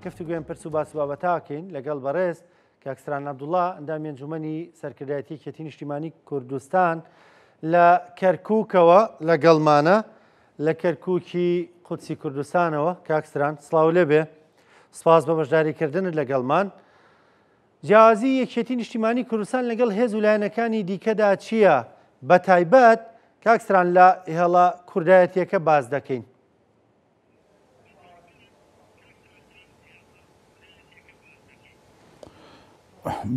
گفتوگوێن پرس و باس و بابەتاکەین لەگەڵ بەڕێز کاک ستران عەبدوڵڵا ئەندامی ئەنجومەنی سەرکردایەتی یەکێتی نیشتیمانی کوردستان لە کەرکووکەوە لەگەڵمانە لە کەرکووکی قودسی کوردستانەوە. کاک ستران سڵاو لێبێ، سپاس بە بەشداریکردنت لەگەڵمان. جیاوازی یەکێتی نیشتیمانی کوردستان لەگەڵ هێز و لایەنەکانی دیکەدا چییە؟ بە تایبەت کاک ستران لە هێڵە کوردایەتیەکە باس دەکەین.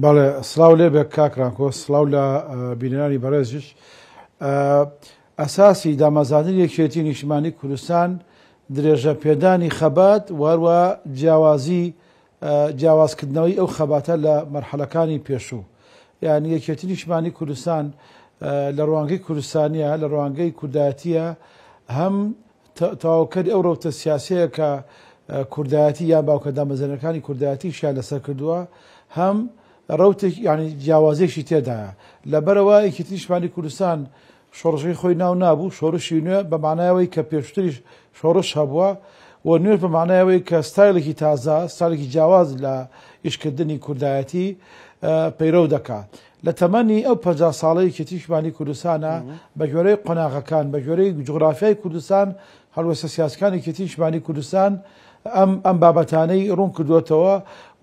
بەڵێ سڵاو لێ بێ کاک ڕانکۆ، سڵاو لە بینەرانی بەڕێزیش. ئەساسی دامەزاندنی یەکێتی نیشتمانی کوردستان درێژە پێدانی خەبات و هەروە جیاوازی جیاوازکردنەوەی ئەو خەباتە لە مەرحەلەکانی پێشوو. یعنی یەکێتی نیشتمانی کوردستان لە ڕوانگەی کوردستانیە، لە ڕوانگەی کوردایەتیە هەم تەواوکەری ئەو ڕەوتە سیاسیەیە کە کوردایەتی یان باوکە دامەزرێنەرەکانی کوردایەتیشیان لەسەر کردووە، هەم ڕەوتێک یعنی جیاوازیەکی تێدایە. لەبەرەوە یەکێتی نیشتمانی کوردستان شۆڕشەکەی خۆی ناو نابوو شۆڕشی نوێ، بە معنایەوەی کە پێشتریش شۆڕش هەبووە و نوێش بە معنایەوەی کە ستایلێکی تازە، ستایلێکی جیاواز لە ئیشکردنی کوردایەتی پەیرەو دەکات. لە تەمەنی ئەو 50 ساڵەی یەکێتی نیشتمانی کوردستانە بە گوێرەی قۆناغەکان، بە گوێرەی جوگرافیای کوردستان، هەڵوێستە سیاسەکانی یەکێتی نیشتمانی کوردستان ئەم بابەتانەی ڕوون کردوێتەوە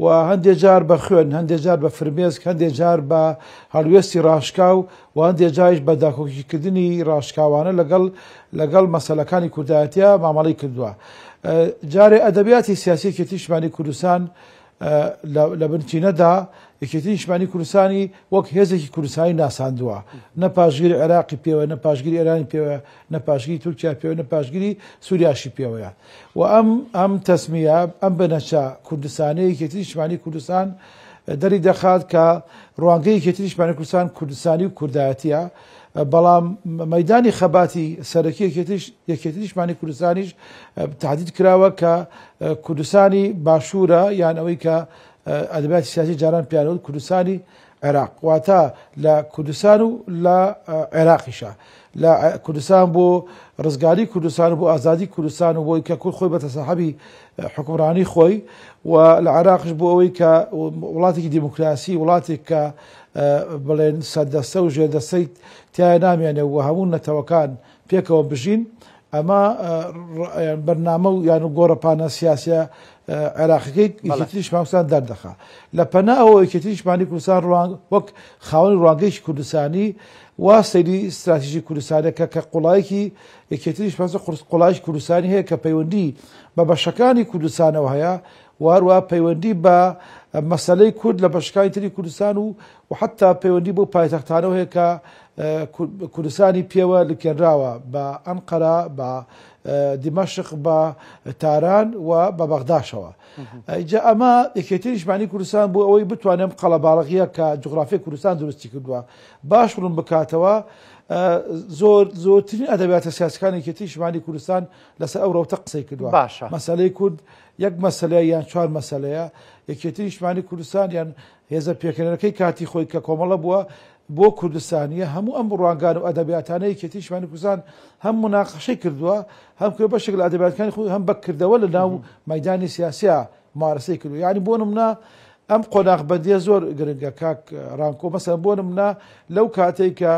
و هەندێک جار بە خوێن، هەندێک جار بە فرمێسک، هەندێک جار بە هەڵوێستی ڕاشکاو و هەندێک جاریش بە داکۆکیکردنی ڕاشکاوانە لەگەڵ مەسەلەکانی کوردایەتیە مامەڵەی کردووە. جارێ ئەدەبیاتی سیاسی یەکێتی نیشتمانی کوردستان لە بنچینەدا یەکێتی نیشتمانی کوردستانی وەک هێزێکی کوردستانی ناساندووە، نە پاشگیری عێراقی پێوە، نە پاشگیری ئێرانی پێوە، نە پاشگیری تورکیا پێوە، نە پاشگیری سووریاشی پێوەیە. و ئەم تەسمیە، ئەم بنەچە کوردستانەی یەکێتی نیشتمانی کوردستان دەری دەخات کە ڕوانگەی یەکێتی نیشتمانی کوردستان کوردستانی و کوردایەتیە، بەڵام مەدانی خەباتی سەرەکی یەکێتی نیشتمانی کوردستانیش تهدید کراوە کە کوردستانی باشوورە، یان ئەوەی کە ئەدەبیاتی سیاسی جاران پیانەوە کوردستانی عێراق، واتە لە کوردستان و لە عێراقیشە. لە کوردستان بۆ ڕزگاری کوردستان و بۆ ئازادی کوردستان و بۆی کە کورد خۆی بە تەسەحەبی حکومڕانی خۆی، و لە عێراقش بۆ ئەوەی کە وڵاتێکی دیموکراسی، وڵاتێک کە بڵێن سەردەستە و ژێردەستەی تیا نامێنێ و هەموو نەتەوەکان پێکەوە بژین. ئەمە بەرنامە و یان گۆڕەپانە سیاسیە عێراقیەکەی یەکێتی نیشتمانی کوردستان دەردەخا. لە پەنا ئەوە یەکێتی نیشتمانی کوردستان وەک خاوەنی ڕوانگەیەکی کوردستانی وا سەیری ستراتیژی کوردستانەکە کە قوڵایەکی یەکێتی نیشتمانی قوڵایەکی کوردستانی هەیە کە پەیوەندی بە بەشەکانی کوردستانەوە هەیە، واروە پەیوەندی بە مەسەلەی کورد لە بەشەکانی تری کوردستان و حتا پەیوەندی بۆ پایتەختانەوە هەیە کە کوردستانی پێوە لکێنراوە بە ئەنقەرە، بە دیمەشق، بە تاران و بە بەغداشەوە. جا ئەمە یەکێتی نیشتمانی کوردستان بۆ ئەوەی بتوانێت قەڵەباڵغیە کە جوگرافیای کوردستان دروستی کردووە باش ڕوون بکاتەوە، زۆر زۆرترین ئەدەبیاتە سیاسەکانی یەکێتی نیشتمانی کوردستان لەسەر ئەو ڕەوتە قسەی کردووە. باشە. مەسەلەی کورد یەک مەسەلەیە یان چوار مەسەلەیە. یەکێتی نیشتمانی کوردستان یان هێزە پێکهێنەرەکەی کاتی خۆی کە کۆمەڵە بووە بۆ کوردستانیە، هەموو ئەم ڕوانگان و ئەدەبیاتانە یەکێتی نیشتمانی کوردستان هەم مناقەشەی کردووە، هەم کە بەشێک لە ئەدەبیاتەکانی خۆی هەم بەکردەوە لە ناو مەدانی سیاسیا مارەسەی کردووە. یعنی بۆ نمونە ئەم قۆناغ بەندیە زۆر گرنگە کاک ڕانکۆ. مەسەلەن بۆ نمونە لەو کاتێک کە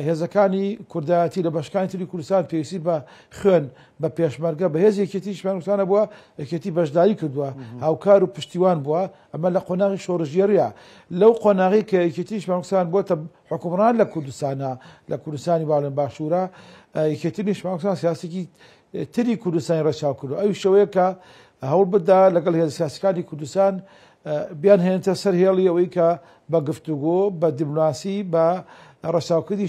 هێزەکانی کوردایەتی لە بەشکانی تری کوردستان پێویستی بە خوێن، بە پێشمەرگە، بە هێز یەکێتی نیشتمانی کوردستانە بووە، یەکێتی بەشداری کردووە، هاوکار و پشتیوان بووە. ئەمە لە قۆناغی شۆڕشگێڕیە. لەو قۆناغی کە یەکێتی نیشتمانی کوردستان بۆتە حکومڕان لە کوردستانە، لە کوردستانی باڵێن باشوورە، یەکێتی نیشتمانی کوردستان سیاسێکی تری کوردستانی ڕەچاو کردو، ئەویش ئەوەیە کە هەوڵ بدا لەگەڵ هێزە سیاسەکانی کوردستان بیان هێنێتە سەر هێڵی ئەوەی کە بە گفتوگۆ، بە دیپلۆماسی، بە ڕەچاوکردنی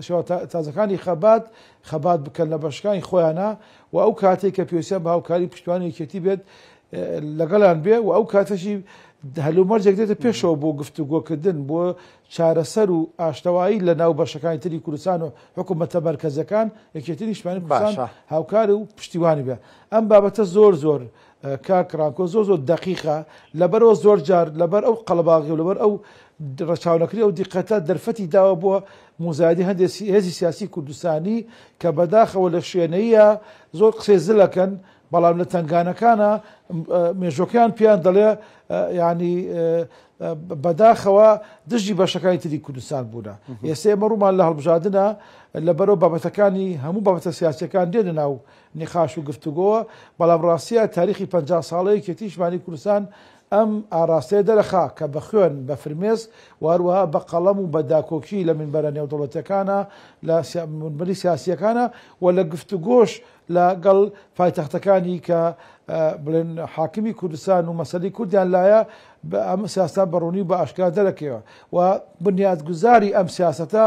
شێوە تازەکانی خەبات، خەبات بکەن لە بەشەکانی خۆیانە و ئەو کاتێک کە پێویستیان بە هاوکاری پشتیوانی یەکێتی بێت لەگەڵیان بێ و ئەو کاتەشی هەلومەرجێک دێتە پێشەوە بۆ گفتوگۆکردن بۆ چارەسەر و ئاشتەوایی لە ناو بەشەکانی تری کوردستان و حکوومەتە مەرکەزەکان یەکێتی نیشتمانی کوردستان هاوکار و پشتیوانی بێ. ئەم بابەتە زۆر زۆر کاک ڕانکۆ زۆر زۆر دەقیقە، لەبەرەوە زۆر جار لەبەر ئەو قەڵەباغی و لەبەر ئەو ڕەچاونەکردنی ئەو دیقەتە دەرفەتی داوە بۆ موزایدی هەندێک هێزی سیاسی کوردستانی کە بەداخەوە لە شوێنەیە زۆر قسەی زلەکەن، بەڵام لە تەنگانەکانە مێژۆکەیان پێیان دەڵێ ینی بەداخەوە دژی بەشەکانی تری کوردستان بوونە. ئێستا ئێمە ڕوومان لە هەڵبژاردنە، لەبەرەو بابەتەکانی هەموو بابەتە سیاسیەکان دێنە ناو نیقاش و گفتوگۆوە، بەڵام ڕاستیە تاریخی 50 ساڵەی یەکێتی نیشتمانی کوردستان ئەم ئاڕاستەیە دەرەخا کە بە خوێن، بە فرمێسک و هەروەها بە قەڵەم و بە داکۆکی لە مینبەرە نێودەوڵەتیەکانە، لە مینبەری سیاسیەکانە و لە گفتوگۆش لە گەڵ پایتەختەکانی کە بڵێن حاکمی کوردستان و مەسەلەی کوردیان لایە ئەم سیاسەتە بە ڕوونی و بە ئاشکرا دەرەکەوە و بنیاتگوزاری ئەم سیاسەتە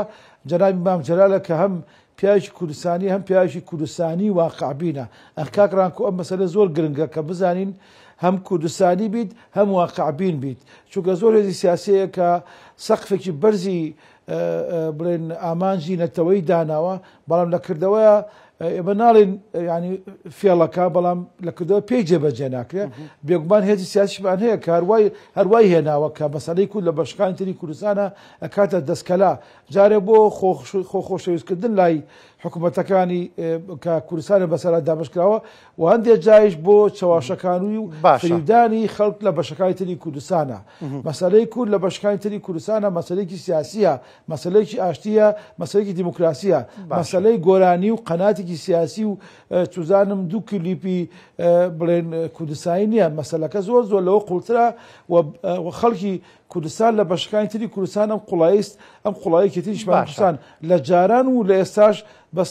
جەنابی مام جەلالە کە هەم پیاوێکی کوردستانی هەم پیاوێکی کوردستانی واقعبینە. ئەخ کاک ڕانکۆ ئەم مەسەلە زۆر گرنگە کە بزانین هەم کوردستانی بیت هەم واقعبین بیت، چونکە زۆر هێزی سیاسیەیە کە سەقفێکی بەرزی بڵێن ئامانجی نەتەوەی داناوە، بەڵام لە کردەوەیە ئێمە ناڵێن ینی فێڵەکە، بەڵام لە کردەوە پێی جێبەجێ ناکرێت. بێگومان هێزی سیاسیشمان هەیە کە هەروای هێناوە کە مەسەلەی کورد لە بەشەکانی تری کوردستانە ئەکاتە دەستکەلا، جارێ بۆ خۆ خۆشەویستکردن لای حکوومەتەکانی کە کوردستانە بەسەرا دابشکراوە و هەندێک جایش بۆ چەواشەکانوی و فریودانی خەڵک لە بەشەکانی تری کوردستانە. مەسەلەی کورد لە بەشەکانی تری کوردستانە مەسەلەیەکی سیاسیە، مەسەلەیەکی ئاشتیە، مەسەلەیەکی دیموکراسیە، مەسەلەی گۆرانی و قەناتێکی سیاسی و چوزانم دوو کلیپی بڵێن کوردستانی نییە. مەسەلەکە زۆر زۆر لەوە قوڵترە و خەڵکی کوردستان لە بەشەکانی تری کوردستان ئەم قوڵایست ئەم قوڵایەکی تریشمان کوردستان لە جاران و لە ئێستاش بە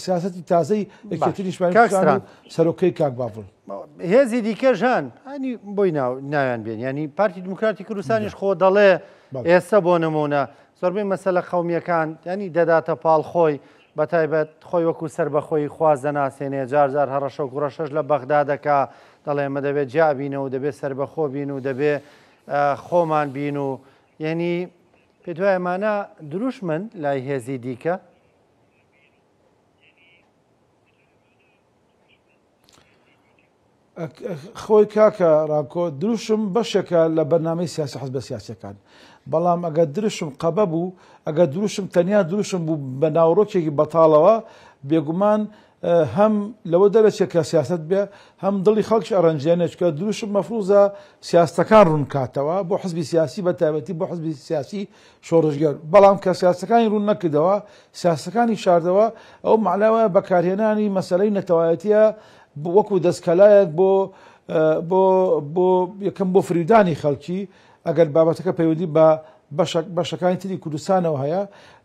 سیاسەتی تازەی یەکێتی نیشتمانی کوردستان و سەرۆکەی کاک بافڵ. هێزی دیکەش هەن هەنی بۆی ناویان بێن، ینی پارتی دیموکراتی کوردستانیش خۆ دەڵێ ئێستا بۆ نمونە زۆربەی مەسەلە قەومیەکان ینی دەداتە پاڵ خۆی، بە تایبەت خۆی وەکو سەربەخۆی خواز دەناسێنێ، جار جار هەڕەشە و گوڕەشەش لە بەغدا دەکا، دەڵێ ئێمە دەبێت جیا بینەوە و دەبێت سەربەخۆ بین و دەبێ خۆمان بین و یعنی پێت وایە ئەمانە دروشمن لای هێزی دیکە؟ خۆی کاکە ڕاکۆ دروشم بەشێکە لە بەرنامەی سیاسی حزبە سیاسەکان، بەڵام ئەگەر دروشم قەبە بوو، ئەگەر دروشم تەنیا دروشم بوو بە ناوەڕۆکێکی بەتاڵەوە، بێگومان هەم لەوە دەرەچێت کە سیاست بێ، هەم دڵی خەڵکش ئەڕەنجێنێ، چونکە دروشم مەفروزە سیاستەکان ڕوون کاتەوە بۆ حزبی سیاسی، بە تایبەتی بۆ حزبی سیاسی شۆڕشگێر. بەڵام کە سیاستەکانی ڕوون نەکردەوە، سیاستەکانی شاردەوە، ئەو مەعنای وایە بەکارهێنانی مەسەلەی نەتەوایەتیە وەکو دەستکەلایەک بۆ بۆ بۆ یەکەم بۆ فریودانی خەڵکی ئەگەر بابەتەکە پەیوەندی بە بەشەکانی تری کوردستانەوە هەیە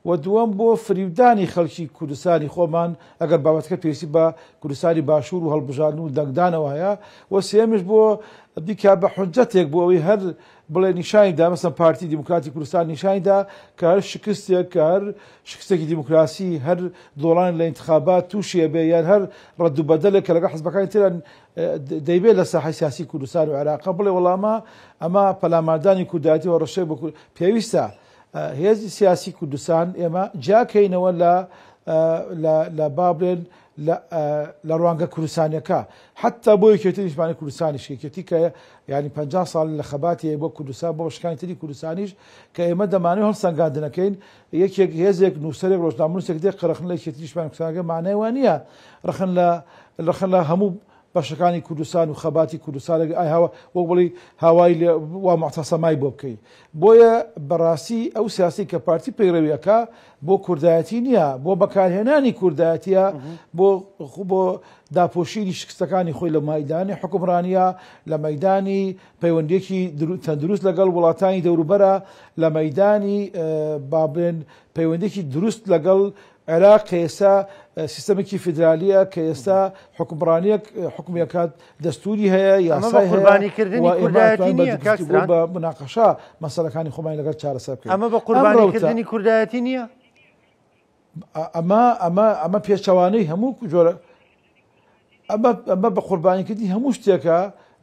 و دووەم بۆ فریودانی خەڵکی کوردستانی خۆمان ئەگەر بابەتەکە پێویستی بە کوردستانی باشوور و هەڵبژاردن و دەنگدانەوە هەیە و سێیەمیش بۆ بیکا بە حجەتێک بۆ ئەوەی هەر بڵێ نیشانی دا، مەسەن پارتی دیموکراتی کوردستان نیشانی دا کە هەر شکستێک، کە هەر شکستێکی دیموکراسی، هەر دۆڕانێک لە ئینتخابات تووشی ئەبێ یان هەر ڕەد و بەدەلێک کە لەگەڵ حزبەکانی تران دەیبێ لە ساحەی سیاسی کوردستان و عێراق بڵێ وەڵامە ئەمە پەلاماردانی کوردایەتی و ڕەشەی بۆ پێویستە هێزی سیاسی کوردستان ئێمە جیاکەینەوە لە لە با بڵێن لە ڕوانگە کوردستانیەکە حتا بۆ یەکێتی نیشتمانی کوردستانیش یەکێتی کە یعنی 50 ساڵ لە خەباتی بۆ کوردستان بۆ بەشەکانی تری کوردستانیش کە ئێمە دەمانەوێت هەڵسەنگاندنەکەین یەکێک هێزێک نووسەرێک ڕۆژنامەنووسێک دێ قەرەخن لە یەکێتی نیشتمانی کوردستانەکە معنای وا نییە ڕەخن لە ڕەخن لە هەموو بەشەکانی کوردستان و خەباتی کوردستان ئای هاوا وەک بڵێی هاوای لێ وا موعتەسەمای بۆ بکەی بۆیە بەڕاستی ئەو سیاسی کە پارتی پەیڕەوی ئەکا بۆ کوردایەتی نییە بۆ بەکارهێنانی کوردایەتیە بۆ بۆ داپۆشینی شکستەکانی خۆی لە مەدانی حکومڕانیە لە مەدانی پەیوەندیەکی تەندروست لەگەڵ وڵاتانی دەوروبەرە لە مەدانی با بڵێن پەیوەندیەکی دروست لەگەڵ عێراق کە ئێستا سیستەمێکی فیدرالیە کە ئێستا حکومڕانیەک حکومی ئەکات دەستوری هەیە یاسای قوربانیکردنی کوردایەتی نییە کاک ستران؟ بە مناقەشە مەسەلەکانی خۆمانی لەگەڵ چارەسەر بکەین ئەمە بە قوربانیکردنی کوردایەتی نییە؟ ئەمە ئەمە ئەمە پێچەوانەی هەموو جۆرە ئەمە ئەمە بە قوربانیکردنی هەموو شتێکە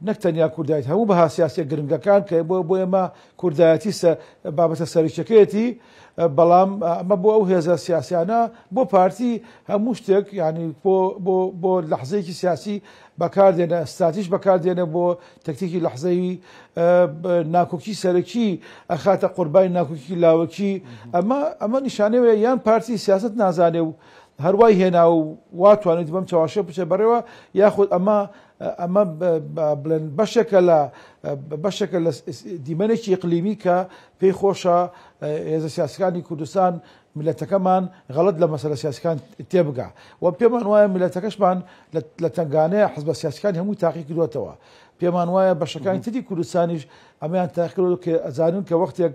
نەک تەنیا کوردایەتی هەموو بەها سیاسیە گرنگەکان کە بۆ بۆ ئێمە کوردایەتی بابەتە سەرەکیەکەیەتی بەڵام ئەمە بۆ ئەو هێزە سیاسیانە بۆ پارتی هەموو شتێک ینی بۆ بۆ بۆ لەحزەیەکی سیاسی بەکاردێنە ستراتیژ بەکاردێنە بۆ تەکتیکی لەحزەی ناکۆکی سەرەکی ئەخاتە قوربانی ناکۆکی لاوەکی ئەمە ئەمە نیشانەوەیە یان پارتی سیاست نازانێ و هەروای هێنا و وا توانێت بەم چەواشە بچێ بەڕێوە یاخود ئەمە. ئەمە بڵێن بەشێکە لە بەشێکە لە دیمەنێکی ئیقلیمی کە پێی خۆشە هێزە سیاسەکانی کوردستان میللەتەکەمان غەڵەت لە مەسەلە سیاسەکان تێبگا و پێمان وایە میللەتەکەشمان لە تەنگانەیە حزبە سیاسەکانی هەمووی تاقی کردوێتەوە. پێمان وایە بەشەکانی تری کوردستانیش ئەمەیان تاقی کردووە کە ئەزانن کە وەختێک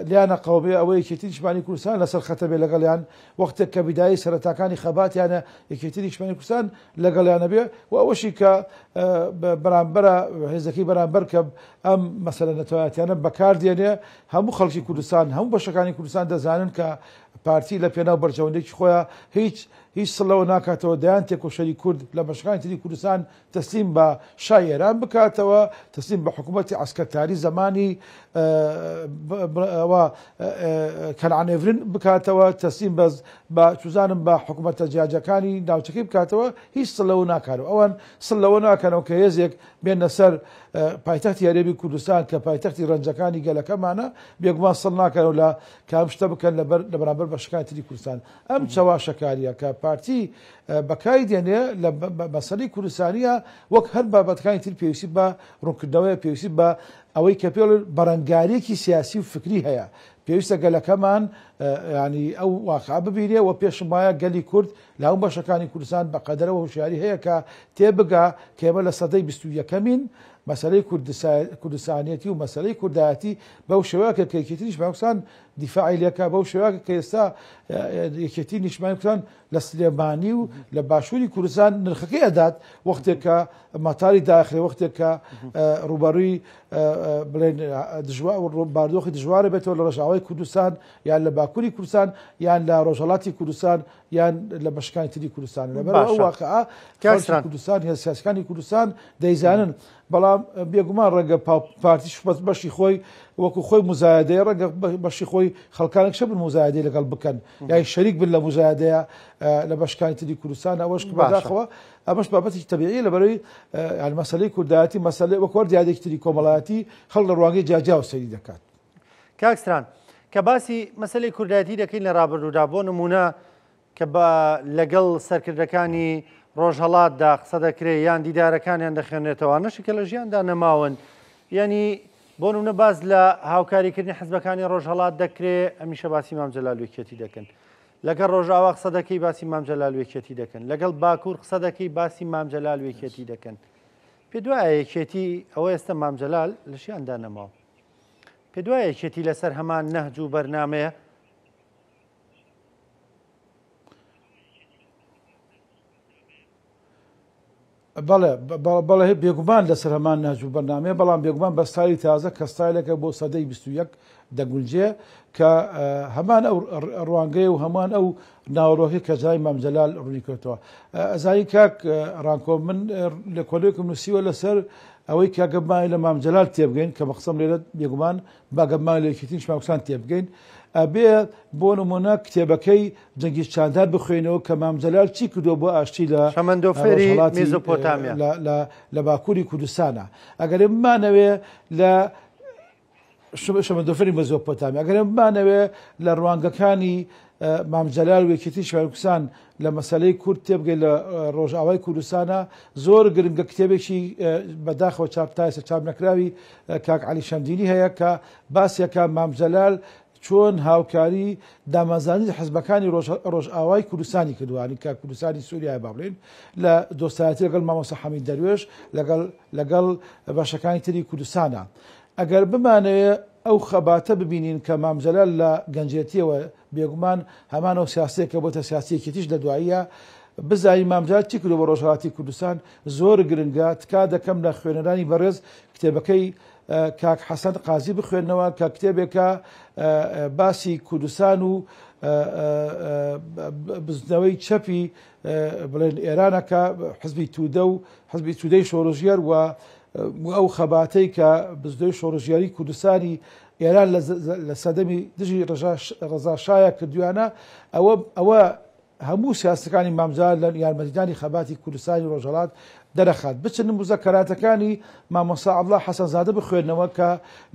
لیانە قەومێ ئەوە یەکێتی نیشتمانی کوردستان لەسەر خەتە بێ لەگەڵیان، وەختێک کە بیدایەی سەرەتاکانی خەباتیانە یەکێتی نیشتمانی کوردستان لەگەڵیانە بێ و ئەوەشی کە بەرامبەرە هێزەکەی بەرامبەر کە ئەم مەسەلە نەتەوایەتیانە بەکار دێنێ هەموو خەڵکی کوردستان هەموو بەشەکانی کوردستان دەزانن کە پارتی لە پێناو بەرژەوەندێکی خۆیان هیچ هیچ سڵ لەوە ناکاتەوە دەیان تێکۆشەری کورد لە بەشەکانی تری کوردستان تەسلیم بە شای ئێران بکاتەوە، تەسلیم بە حکوومەتی عەسکەرتاری زەمانی ئەوە کەنعان ئێڤرین بکاتەوە، تەسلیم بە بە چوزانم بە حکوومەتە جیاجیاکانی ناوچەکەی بکاتەوە، هیچ سڵ لەوە ناکەنەوە. ئەوان سڵ لەوە ناکەنەوە کە هێزێک بێنە سەر پایتەختی هەرێمی کوردستان کە پایتەختی ڕەنجەکانی گەلەکەمانە، بێگومان سڵ ناکەنەوە لە کە ئەم شتە بکەن لەبەر لە بەرامبەر بەشەکانی تری کوردستان. ئەم چەواشەکارییە کە پارتی بەکاری دێنێ لە مەسەلەی کوردستانییە وەک هەر بابەتەکانی تر پێویستی بە ڕوونکردنەوەیە، پێویستی بە ئەوەی کە پێڵ بەرەنگارییەکی سیاسی و فکری هەیە. پێویستە گەلەکەمان یانی ئەو واقعە ببینێ و پێشم وایە گەلی کورد لە هەموو بەشەکانی کوردستان بە قەدەرەوە هۆشیاری هەیە کە تێبگا کە ئێمە لە سەدەی 21ەمین مەسەلەی کوردستانیەتی و مەسەلەی کوردایەتی بەو شێوەیە کە یەکێتی نیشتمانی کوردستان دیفاعی لێکا بەو شێوەیە کە ئێستا یەکێتی نیشتمانی کوردستان لە سلێمانی و لە باشووری کوردستان نرخەکەی ئەدات وەختێک کە مەتاری داخرێ وەختێک کە ڕووبەڕووی بڵێن باردۆخی دژوارە بێتەوە لە ڕۆژاوای کوردستان یان لە باکووری کوردستان یان لە ڕۆژهەڵاتی کوردستان یان لە بەشەکانی تری کوردستان لەبەر ئەو واقعە کوردستان هێز سیاسەکانی کوردستان دەیزانن بەڵام بێگومان ڕەنگە پارتیش بەشی خۆی وەکو خۆی مزایدەیە ڕەنگە بەشی خۆی خەڵکانێک شە بن مزایدەی لەگەڵ بکەن یای شەریک بن لە مزایدەیە لە بەشکانی تری کوردستان ئەوەش بەداخەوە ئەمەش بابەتێکی تەبیعیە لەبەرەوەی یانی مەسەلەی کوردایەتی مەسەلەی وەک هەر دیاردەیەکی تری کۆمەڵایەتی خەڵک لە ڕوانگەی جیاجیاوە سەیری دەکات. کاک ستران، کە باسی مەسەلەی کوردایەتی دەکەین لە ڕابردوودا بۆ نموونە کە بە لەگەڵ سەرکردەکانی ڕۆژهەڵاتدا قسە دەکرێ یان دیدارەکانیان دەخوێنرێتەوە ئەنەشی کە لە ژیاندا نەماون یعنی بۆ نمونە باس لە هاوکاریکردنی حزبەکانی ڕۆژهەڵات دەکرێ ئەمیشە باسی مام جەلال و یەکێتی دەکەن لەگەڵ ڕۆژئاوا قسە دەکەی باسی مام جەلال و یەکێتی دەکەن، لەگەڵ باکوور قسە دەکەی باسی مام جەلال و یەکێتی دەکەن. پێت وایە یەکێتی ئەوە ئێستا مام جەلال لە ژیاندا نەماوە. پێت وایە یەکێتی لەسەر هەمان نەهج و بەرنامەیە؟ بەڵێ بەڵێ بێگومان لەسەر هەمان نەهج و بەرنامەیە، بەڵام بێگومان بە ستایلی تازە کە ستایلێکە بۆ سەدەی 21 دەگونجێ کە هەمان ئەو ڕوانگەیە و هەمان ئەو ناوەڕۆکەی کە جای مام جەلال ڕوونی کردەوە. ئەزانی کاک ڕانکۆ من لێکۆڵێکم نووسیوە لەسەر ئەوەی کە گەبمای لە مام جەلال تێبگەین کە بەقسەم لێرە بێگومان با گەبمان لە یەکێتی نیشتمانی کوردستان تێبگەین ئەبێ بۆ نمونە کتێبەکەی جەنگیز چاندار بخوێنەوە کە مام جەلال چی کردووە بۆ ئاشتی لە شەمەندۆفێری مێزۆپۆتامیا لە باکووری کوردستانە ئەگەر بمانەوێ لە شەمەندۆفێری مێزۆپۆتامیا ئەگەر بمانەوێ لە ڕوانگەکانی مام جەلال و یەکێتی نیشتمانی کوردستان لە مەسەلەی کورد تێبگەی لە ڕۆژئاوای کوردستانە زۆر گرنگە کتێبێکی بەداخەوە چاپ تا ئێستا چاپ نەکراوی کاک عەلی شەمدینی هەیە کە باسێکە مام جەلال چۆن هاوکاری دامەزراندنی حزبەکانی ڕۆژئاوای کوردستانی کردووە یانی کە کوردستانی سووریایە با بڵێین لە دۆستایەتی لەگەڵ مامۆستا حەمید دەروێش لەگەڵ لەگەڵ بەشەکانی تری کوردستانە ئەگەر بمانەوێ ئەو خەباتە ببینین کە مام جەلال لە گەنجێتیەوە بێگومان هەمان ئەو سیاسەیە کە بۆتە سیاسی یەکێتیش لە دواییە بزانین مام جەلال چی کردووە بۆ ڕۆژهەڵاتی کوردستان زۆر گرنگە تکا دەکەم لە خوێنەرانی بەڕێز کتێبەکەی کاک حەسەن قازی بخوێنەوە کە کتێبێکە باسی کوردستان و بزنەوەی چەپی بڵێن ئێرانەکە حزبی تودە و حزبی تودەی شۆڕژگەر و ئەو خەباتەی کە بزنەوەی شۆڕژگەری کوردستانی ئێران لە سەدەمی دژی ڕەزا شاە کردویانە ئەوە ئەوە هەموو سیاسەتەکانی مام جەلال لە یارمەتیدانی خەباتی کوردستانی ڕۆژهەڵات دەرەخات. بچن موزەکەراتەکانی مامۆستا عەبدوڵا حەسەنزادە بخوێننەوە کە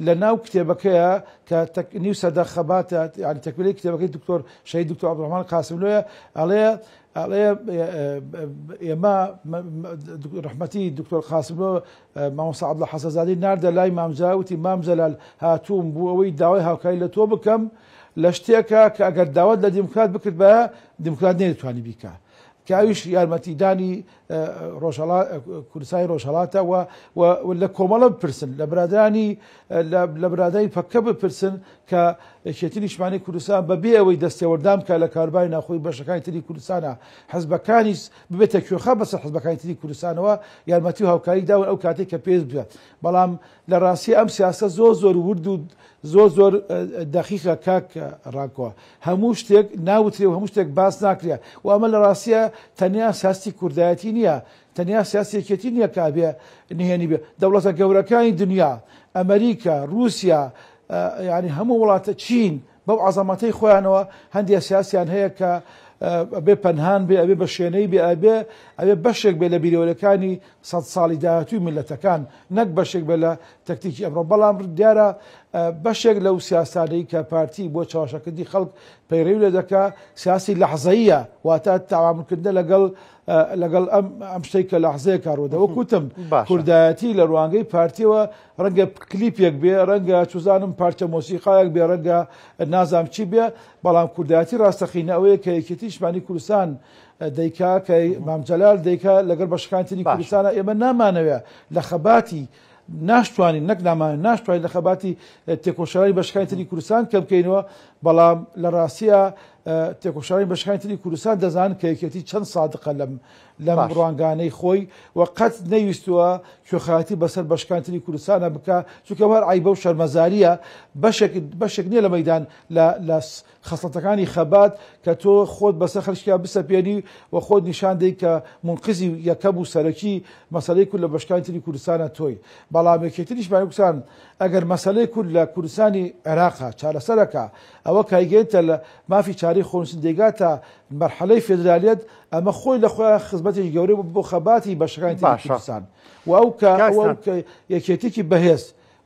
لە ناو کتێبەکەیە کە نیو سەدە خەباتە یانی تەکمیلەی کتێبەکەی دکتۆر شەهید دکتۆر عەبدولڕەحمان قاسملۆیە ئەڵێ ئەڵێ ئێمە ڕەحمەتی دکتۆر قاسملۆ مامۆستا عەبدوڵا حەسەنزادەی ناردە لای مام جەلال وتی مام جەلال هاتووم بۆ ئەوەی داوای هاوکاری لە تۆ بکەم لە شتێکە کە ئەگەر داوات لە دیموکرات بکردبایە دیموکرات نەیدەتوانی بیکا کە ئەویش یارمەتیدانی ڕۆژهەڵات کوردستانی ڕۆژهەڵاتە و و لە کۆمەڵە بپرسن لە برادرانی لە برادری پەککە بپرسن کە یەکێتی نیشتمانی کوردستان بەبێ ئەوەی دەستێوەردان بکات لە کاروباری ناوخۆی بەشەکانی تری کوردستانە حزبەکانی ببێتە کوێخا بەسەر حزبەکانی تری کوردستانەوە یارمەتی و هاوکاری داون ئەو کاتێک کە پێویست بێت بەڵام لە ڕاستی ئەم سیاسە زۆر زۆر ورد و زۆر زۆر دەقیقە کاک ڕانکۆ هەموو شتێک ناوترێ و هەموو شتێک باس ناکرێ و ئەمە لە ڕاستیە تەنیا سیاستی کوردایەتی نییە تەنیا سیاسی یەکێتی نییە کە ئەبێ نهێنی بێ دەوڵەتە گەورەکانی دنیا ئەمریکا رووسیا یعنی هەموو وڵاتە چین بەو عەزەمەتەی خۆیانەوە هەندێک سیاسیان هەیە کە ئەبێ پەنهان بێ ئەبێ بە شوێنەی بێ ئەبێ ئەبێ بەشێک بێ لە بیرەوەرەکانی سەد ساڵی داهاتووی میللەتەکان نەک بەشێک بێ لە تەکتیکی ئەمڕۆ بەڵام دیارە بەشێک لەو سیاسانەی کە پارتی بۆ چاوەشەکردنی خەڵک پەیڕەوی لێ دەکا سیاسی لەحزەیە واتە تەعامولکردنە لەگەڵ لەگەڵ ئەم ئەم شتەی کە لەحزەیەکا ڕوودە وەک وتم کوردایەتی لە ڕوانگەی پارتیەوە ڕەنگە کلیپێک بێ ڕەنگە چوزانم پارچە مۆسیقایەک بێ ڕەنگە نازام چی بێ بەڵام کوردایەتی ڕاستەقینە ئەوەیە کە یەکێتی نیشتمانی کوردستان دەیکا کە مام جەلال دەیکا لەگەڵ بەشەکانی تری کوردستانە ئێمە نامانەوێ لە خەباتی ناشتوانین نەک نامانەوێ ناشتوانین لە خەباتی تێکۆشەرانی بەشەکانی تری کوردستان کەم بکەینەوە بەڵام لە ڕاستیە تێکۆشانی بەشەکانی تری کوردستان دەزانن کە یەکێتی چەند سادقە لەم لەم ڕوانگانەی خۆی و قەت نەیویستووە کوێخایەتی بەسەر بەشەکانی تری کوردستانە بکا چونکە هەر عەیبە و شەرمەزاریە بەشێک بەشێک نییە لە مەدان لە لە خەسڵەتەکانی خەبات کە تۆ خۆت بەسەر خەلکیا بسەپێنی و خۆت نیشان دەی کە مونقزی یەکەم و سەرەکی مەسەلەی کورد لە بەشکانی تری کوردستانە تۆی بەڵام یەکێتی نیشتمانی کوردستان ئەگەر مەسەلەی کورد لە کوردستانی عێراقا چارەسەرەکا ئەوە کایگەیەتە لە مافی چارەی خۆنووسین دەیگاتە مەرحەلەی فێدرالیەت ئەمە خۆی لە خۆیان خزمەتێکی گەورەی بوو بۆ خەباتی بەشەکانی تری کوردستان و ئەو کە یەکێتیکی بەهێز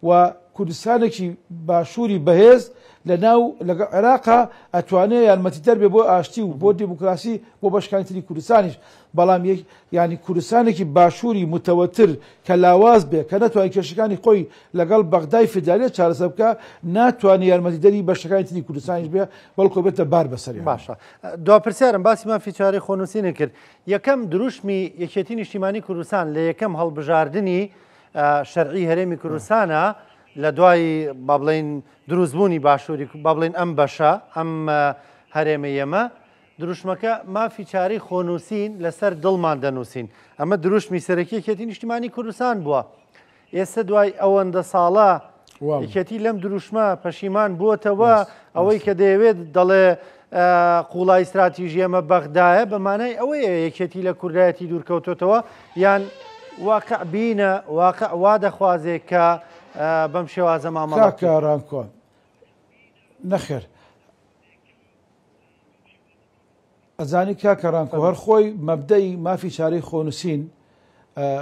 و کوردستانێکی باشووری بەهێز لە ناو لەگەڵ عێراقا ئەتوانێ یارمەتیدەر بێ بۆ ئاشتی و بۆ دیموکراسی بۆ بەشکانی تری کوردستانیش بەڵام یەک یانی کوردستانێکی باشووری متەوەتر کە لاواز بێ کە نەتوانێت کێشەکانی خۆی لەگەڵ بەغدای فیدرالیە چارەسەر بکا ناتوانێ یارمەتیدەری بەشەکانی تری کوردستانیش بێ بەڵکۆ بێتە بار بەسەریان. باشە دوا پرسیارم باسی مافی چارەی خۆنووسینت کرد یەکەم دروشمی یەکێتی نیشتیمانی کوردستان لە یەکەم هەڵبژاردنی شەرعی هەرێمی کوردستانە لە دوای با بڵێین دروستبوونی باشووری با بڵێین ئەم بەشە ئەم هەرێمە ئێمە دروشمەکە مافی چارەی خۆنووسین لەسەر دڵمان دەنووسین ئەمە دروشمی سەرەکی یەکێتی نیشتیمانی کوردستان بووە ئێستا دوای ئەوەندە ساڵە یەکێتی لەم دروشمە پەشیمان بووەتەوە ئەوەی کە دەیەوێت دەڵێ قوڵای ستراتیژی ئەمە بەغدایە بە مانای ئەوەیە یەکێتی لە کوردایەتی دوورکەوتۆتەوە یان واقع بینە واقع وا دەخوازێ کە بەم شێوازە مامەڵە کاکە ڕانکۆ نەخێر ئەزانی کاکە ڕانکۆ هەر خۆی مەبدەئی مافی چارەی خۆنووسین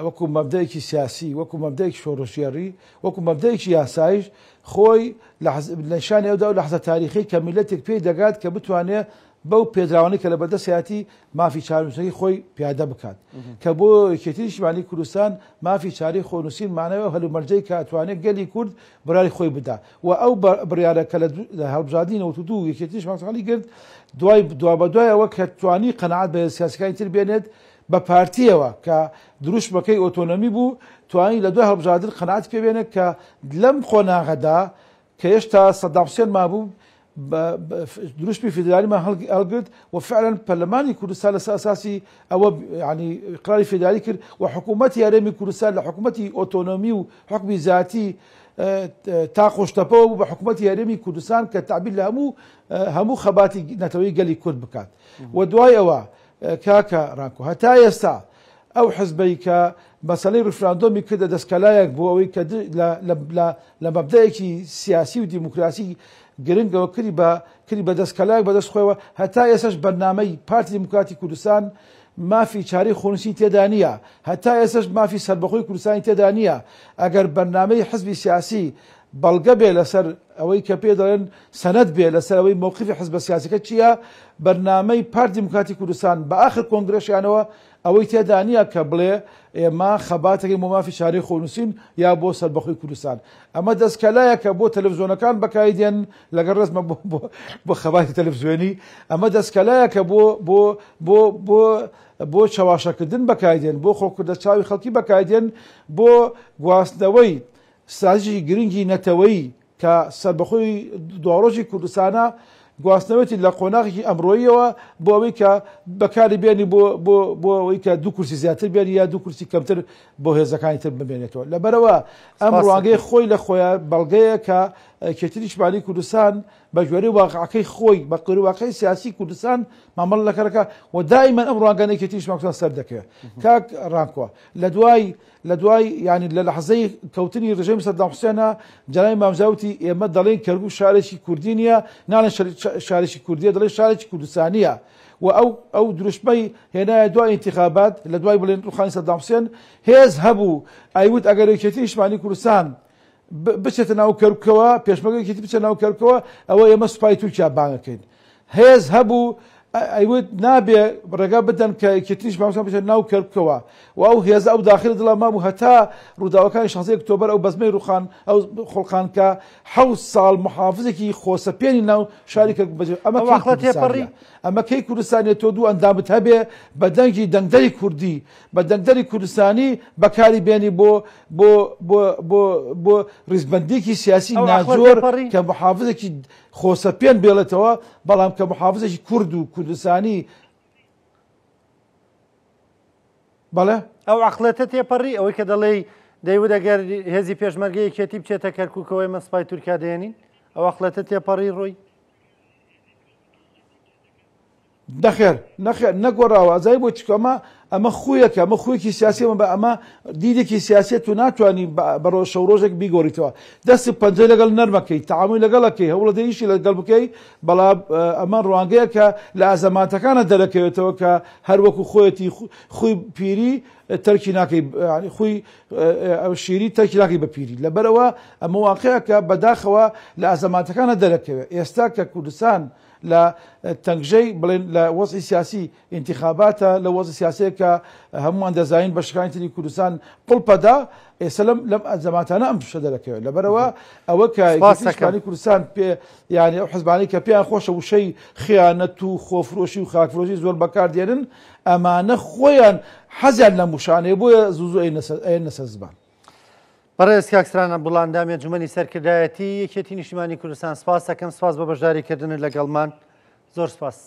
وەکو مەبدەیەکی سیاسی وەکو مەبدەیەکی شۆڕشگێڕی وەکو مەبدەیەکی یاسایش خۆی لە نیشانی ئەودا و لەحزە تاریخی کە میلەتێک پێی دەگات کە بتوانێت بەو پێدراوانەی کە لە بەردەستیاتی مافی چارەنووسەکەی خۆی پیادە بکات کە بۆ یەکێتی نیشتمانی کوردستان مافی چارەی خۆنووسین مانای ئەو هەلومەرجەی کە ئەتوانێت گەلی کورد بڕیاری خۆی بدا و ئەو بڕیارە کە لە هەڵبژاردنی 92 یەکێتی نیشتمانی هەڵی گرت دوای دوابەدوای ئەوە کە توانی قەناعەت بە هێزە سیاسیەکانی تر بێنێت بە پارتیەوە کە دروشمەکەی ئۆتۆنۆمی بوو توانی لە دوای هەڵبژاردن قەناعەتی پێ بێنێت کە لەم قۆناغەدا کە هێشتا سەدام حوسێن مابوو دروشمی فیدرالیمان هەڵگرت و فعلا پەرلەمانی کوردستان لەسەر ئەساسی ئەوە ینی قراری فیدرالی کرد و حکوومەتی هەرێمی کوردستان لە حکوومەتی ئۆتۆنۆمی و حکمی زیاتی تا قۆشتەپەوە بوو بە حکوومەتی هەرێمی کوردستان کە تعبیر لە هەموو هەموو خەباتی نەتەوەی گەلی کورد بکات و دوای ئەوە کاکە ڕانکۆ هەتا ئێستا ئەو حزبەی کە مەسەلەی ڕیفراندۆمی کردە دەستکەلایەک بۆ ئەوەی کە لە مەبدەیەکی سیاسی و دیموکراسی گرنگەوە کردی بە کردی بە دەستکەلایەک بەدەست خۆیەوە هەتا ئێستاش بەرنامەی پارتی دیموکراتی کوردستان مافی چارەی خۆنووسین تێدا نییە هەتا ئێستاش مافی سەربەخۆی کوردستانی تێدا نییە ئەگەر بەرنامەی حزبی سیاسی بەڵگە بێ لەسەر ئەوەی کە پێ دەڵێن سەنەد بێ لەسەر ئەوەی مەوقفی حزبە سیاسەکە چییە، بەرنامەی پارتی دیموکراتی کوردستان بە ئاخر کۆنگرەشیانەوە ئەوەی تێدا نییە کە بڵێ ئێمە خەباتەکەین بۆ مافی چارەی خۆنووسین یا بۆ سەربەخۆی کوردستان. ئەمە دەستکەلایەکە بۆ تەلەفزیۆنەکان بەکاری دێن، لەگەڵ ڕێزمە بۆ بۆ بۆ خەباتی تەلەفزیۆنی، ئەمە دەستکەلایەکە بۆ بۆ بۆ بۆ بۆ چەواشەکردن بەکاری دێن، بۆ خۆکردە چاوی خەڵکی بەکاری دێن، بۆ گواستنەوەی ستراتیژێکی گرنگی نەتەوەیی کە سەربەخۆی دواڕۆژی کوردستانە، گواستنەوەیەتی لە قۆناغێکی ئەمڕۆییەوە بۆ ئەوەی کە بەکاری بێنی بۆ بۆ بۆ ئەوەی کە دوو کورسی زیاتر بێنی یا دوو کورسی کەمتر بۆ هێزەکانی تر بمێنێتەوە. لەبەرەوە ئەم ڕوانگەی خۆی لە خۆیان بەڵگەیە کە یەکێتی نیشتمانی کوردستان بە گوێرەی واقعەکەی خۆی، بە گوێرەی واقعی سیاسی کوردستان مامەڵە لەگەڵەکە و دائیمەن ئەم ڕوانگانەی یەکێتی نیشتمانی کوردستان سەر دەکەوێت. کاک ڕانکۆ لە دوای لە دوای یانی لە لەحزەی کەوتنی ڕژێمی سەدام حوسێنە جەنابی مام جەلال وتی ئێمە دەڵێین کەرکوک شارێکی کوردی نییە، ناڵێن شارێکی کوردیە، دەڵێن شارێکی کوردستانیە و ئەو ئەو دروشمەی هێنایە دوای ئینتیخابات لە دوای بڵێن ڕوخانی سەدام حوسێن هێز هەبوو ئەیوت ئەگەر یەکێتی نیشتمانی کوردستان بچێتە ناو کەرکوکەوە، پێشمەرگە یەکێتی بچێتە ناو کەرکوکەوە، ئەوە ئێمە سوپای تورکیا بانگەکەین. هێز هەبوو ئەیوت نابێ ڕێگا بدەن کە یەکێتی نیشتمانی کوردستان بچێتە ناو کەرکوکەوە و ئەو هێزە ئەو داخلی دڵە مابوو هەتا ڕووداوەکانی 16 ئۆکتۆبەر ئەو بەزمەی ڕوخان ئەو خڵقان کە حەوت ساڵ محافزێکی خۆسەپێنی ناو شاری کەرکوک بەجێ ئەمە ئەو کەی عەقڵە تێپەڕی؟ کوردستانیە؟ ئەمە کەی کوردستانیە تۆ دوو ئەندامت هەبێ بە دەنگی دەنگدەری کوردی بە دەنگدەری کوردستانی بەکاری بێنی بۆ بۆ بۆ بۆ بۆ ڕیزبەندیەکی سیاسی ئەو عەقڵە ناجۆر تێپەڕی؟ کە محافزێکی خۆسەپێن بێڵێتەوە، بەڵام کە محافزێکی کورد و کوردستانی بەڵێ. ئەو عەقڵێتە تێپەڕی؟ ئەوەی کە دەڵێی دەیوت ئەگەر هێزی پێشمەرگەی یەکێتی بچێتە کەرکوکەوە ئێمە سوپای تورکیا دێنین، ئەو عەقڵێتە تێپەڕی ڕۆی؟ نەخێر نەخێر نەگۆڕاوە ئەزای بۆ چکە ئەمە ئەمە خویەکە ئەمە خویەکی سیاسی ئەمە بە ئەمە دیدێکی سیاسیە تو ناتوانانی بە ڕۆژ شەو ڕۆژێک بیگۆڕیتەوە دەست پەنجەی لەگەڵ نەرمەکەی تەعامولی لەگەڵەکەی هەوڵەدەی ئیشی لەگەڵ بکەی بەڵام ئەمە ڕوانگەیەکە لە ئەزەماتەکانە دەرەکەوێتەوە کە هەر وەکو خۆیەتی خوی پیری تەرکی ناکەی خوی شیری تەرکی ناکەی بە پیری لەبەرەوە ئەمە واقعەکە بەداخەوە لە ئەزەماتەکانە دەرەکەوێت ئێستا کە کوردستان لە تەنگژەی بڵێن لە وەزعی سیاسی ئینتیخاباتە لە وەزعی سیاسیە کە هەمووان دەزانین بەشەکانی تری کوردستان قوڵپەدا ئێستا لەم لەم ئەزەماتانە ئەم شتە دەرەکەوێت لەبەرەوە ئەوە کە سپاس یەکێتی دەکەم. نیشتمانی کوردستان پێ یعنی ئەو حزبانەی کە پێیان خۆشە وشەی خیانەت و خۆفرۆشی و خاکفرۆشی زۆر بەکار دێنن ئەمانە خۆیان حەزیان لەم وشانەیە بۆیە زوو زوو ئەیەنە سەر زمان. بەڕێز کاک ستران عەبدوڵا ئەندامی ئەنجومەنی سەرکردایەتی یەکێتی نیشتیمانی کوردستان سپاس دەکەم، سپاس بۆ بەشداریکردنت لەگەڵمان، زۆر سپاس.